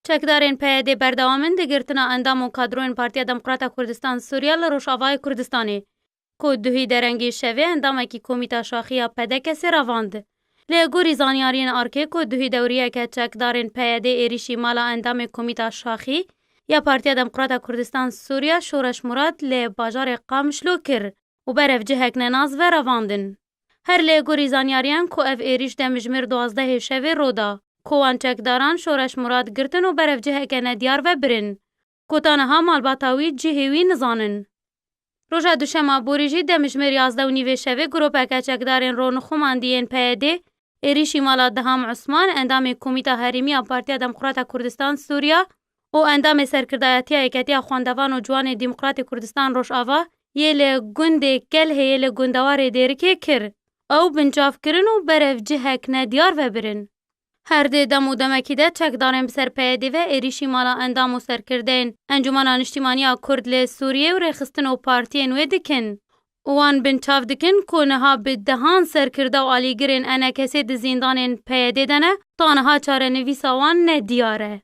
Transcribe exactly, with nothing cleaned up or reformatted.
Çekdarên P Y D berdewam in di girtina endam û kadroyên Partiya Demokrata Kurdistan Sûriya li Rojavayê Kurdistanê, ku duhî derengê şevê endamekî Komîta Şaxî ya P D K'ê revand. Lê gorî zanyariyên arkê ku duhî dewriyeke çekdarên P Y D êrîşî mala endamê Komîta Şaxî ya Partiya Demokrata Kurdistan Sûriya Şoreş Murad li bajarê Qamişlo kir û berev cihek nenas ve revandin. Her lê gorî zanyariyan ku ev êrîş demjimêr duwazdehê şevê rû da, ku wan çekdaran Şoreş Murad girtin û berev ciheke nediyar ve birin, ku ta niha malbata wî cihê wî nizanin. Roja duşema borî jî demjimêr yazdeh û nîvê şevê gropeke çekdarên ronixumandiyên P Y D êrîşî mala Diham Usman, endamê Komîta Herêmî ya Partiya Demokrata Kurdistan Sûriya û endamê serkirdayetiya Yeketiya Xwendevan û Ciwanê Demokratê Kurdistan Rojava yê li gundê Kelheyê li gundewarê Dêrikê kir. Ew binçav kirin û berev cihek nediyar ve birin. Her di dem û demekî de çekdarên bi ser P Y D ve êrîşî mala endam û serkirdeyên Encûmena Niştîmaniya Kurd li Sûriyê û rêxistin û partiyên wê dikin û wan binçav dikin ku niha bi dehan serkirde û alîgirên E N K'ê di zîndanên P Y D de ne, ta niha çarenivîsa wan nediyar e.